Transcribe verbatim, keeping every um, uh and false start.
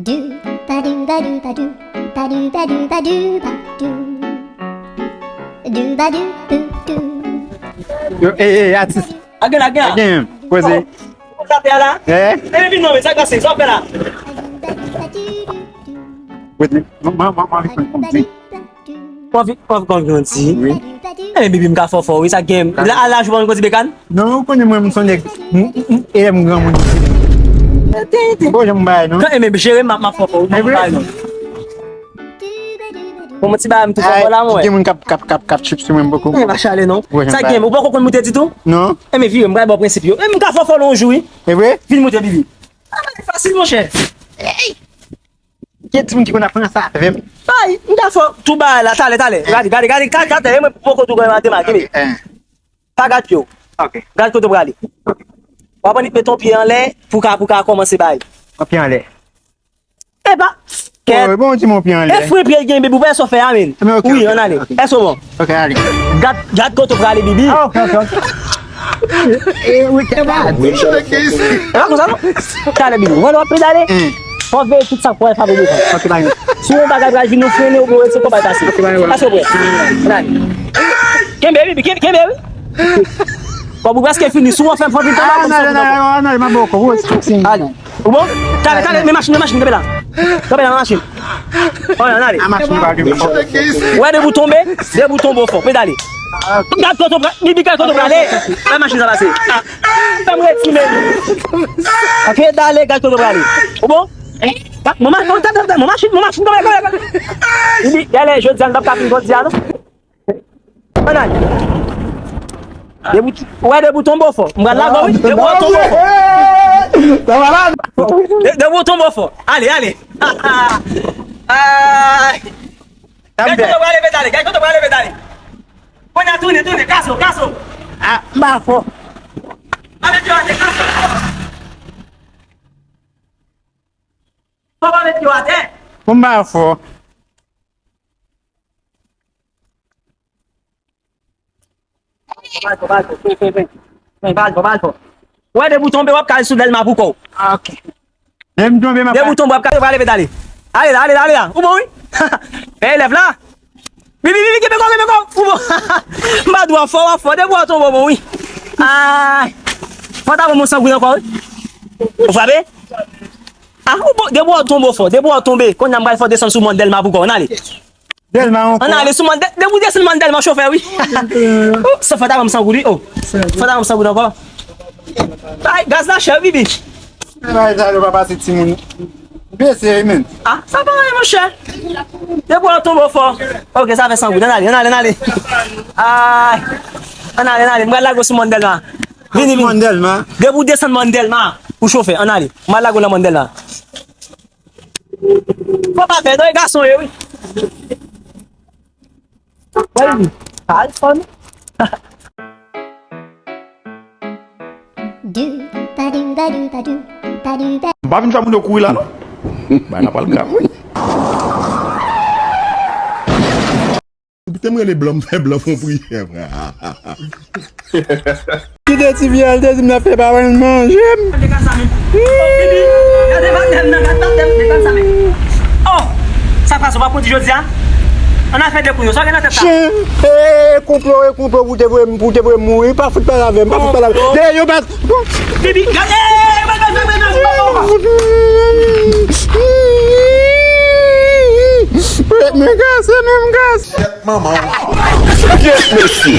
Doo ba doo ba doo ba doo ba doo ba doo ba doo ba doo. Doo ba doo boo doo. Yo, ey, ey, atis. Agen, agen. Agen, koze. Ou tape a la? Eh? Epi non, men sa k pase? Sa w fè la? Koze. Mwen, mwen, mwen, mwen, mwen, mwen, mwen. Ou anvi, ou anvi konn grandi? Wi. Eh, bibi, m ka fò fò, wi, sa gen. La, a laj ou pa konn koze bekan? Non, ou konnen mwen, m son nèg. M, m, m, e m granmoun isi. Bon, jan m bay, non? Kan, eh, men, jere m, m ap fò fò, wi, m ap bay, non. Bon, mon ti bagay, m tou fò fò la, mwen. Gen moun k ap, k ap, k ap, k ap trip sou mwen, m poko. Eh, pa chale, non. Bon, jan m bay. Sa gen, ou poko konn moute ditou? Non. Eh, men, vire, m pral ba w prensip yo. Eh, m ka fò fò lè yon jou, wi. E vre? Vin moute, bibi. Ah, fasil, monchè. Hey! Gen timoun ki konn ap pran sa avè m. Ay, m ta fè w tou bagay la, talè, talè. Gade, gade, gade, gade, gade, e mwen poko tou gade maten ma, kenbe. Eh. Pa gad pye w. Ok. Gad kote w prale. Ok. W ap annik met yon pye anlè pou ka, pou ka kòmanse bay. Yon pye anlè. Epa, kèt. Oh, bon, di m yon pye anlè. E fre pye l gen, bibi, ou pa wè sa w fè a, men. Men ok, wi, ok, ann ale. Ok. Èske w bon? Ok, ale. Gad, gad kote w prale, bibi. Ah, ok, ok, ok. E wi, kè bad. Wi, sa. E pa konsa non. Talè, bibi. Wè lè w ap pedale. Hmm. Fò w veye tout sa k pral frape devan. Ok, bye. Si yon bagay pral vin, ou frennen, ou bon, se konba l pase. Ok, bye, bye. Pase w prè. Ann ale. Kenbe, bibi, kenbe, kenbe, wi. Kòb ou prèske fini. Si w fè m fò vin tonbe, ah, non, non, non, non, non, m ap ba w kòb ou. Ale. Ou bon? Talè, talè, men machin, men machin, kenbe la. Kenbe la, men machin. Ann ale. A, machin pa gen fò. Wè, depi w tonbe, depi w tonbe w fò. Pedale. Gad kote w pra-, bibi, gad kote w prale. Bay machin sa pase. Ah. Fè m redi, men. Pedale, gad kote w prale. Ou bon? Mon ma-, mon ta-, ta-, ta-, mon machin, mon machin, kanpe, kanpe, kanpe. Bibi, gade, jodi a, n p ap ka fin jodi a, non. Ann ale. Depi w, wè, depi w tonbe w fò. M pral lage w, wi. Depi w tonbe w fò. Sa malad. De-, depi w tonbe w fò. Ale, ale. Ay. Gad kote w prale, pedale. Gad kote w prale, pedale. Kounye a tounen, tounen. Kase w, kase w. Ah, m pa fò. Pa met pye w atè, kase w. Fò pa met pye w atè. Bon, m pa fò. Wè, depi w tonbe, w ap kale sou Dèlma pou kò w. Ok. Lè m tonbe, m ap... Depi w tonbe, w ap kale, w ap leve, ale. Ale la, ale la, ale la. Ou bon, wi. E lèv la. Bibi, bibi, kenbe kò, kenbe kò. Ou bon. M pa di w ap fò, w ap fò. Depi w tonbe, w bon, wi. Ay. Fò ta ban m yon sangwin ankò, wi. Ou frape? Ah, ou bon, depi w tonbe, w fò. Depi w tonbe. Kounye a m pral fè w desann sou mòn Dèlma pou kò w. Ann ale. Dèlma ankò. Ann ale sou mòn, de-, depi w desann mòn Dèlma, chofè, wi. Oh, sa fò ta ban m san goud, wi. Oh. Fò ta ban m san goud ankò. Bay, gaz la chè, bibi. Bay, sa yo pa pase timoun. Bese, wi, men. Ah, sa pa anyen, monchè. Depi w tonbe, w fò. Ok, sa fè san goud. Ann ale, ann ale, ann ale. Ay. Ann ale, ann ale. M pral lage w sou mòn Dèlma. Vini, vini. Mòn Dèlma. Depi w desann mòn Dèlma, ou chofè. Ann ale. M pral lage w nan mòn Dèlma. Fò pa pè non, e gason ye, wi. Wè li, al fò nou. Doo ba doo ba doo ba doo ba doo ba. M pa vin fè moun yo kouri la, non. Bay la pral grav, wi. Ou te m rele blan, m fè blan fon priyè, frè. Kite ti vyèl te di m nan fè pa wè l manje m. Gade batèm nan, gade batèm, gade sa men. Oh! Sa pase, w ap kondi jodi a? Ann al fè de kou yo, sa w gen nan tèt la? Chen! E konplo, e konplo pou te voye m, pou te voye m mouri, pa fout pale avè m, pa fout pale avè m. Dèyè yo bat. Bibi, gade! Men kase, men kase. Manman. Kèt mesye.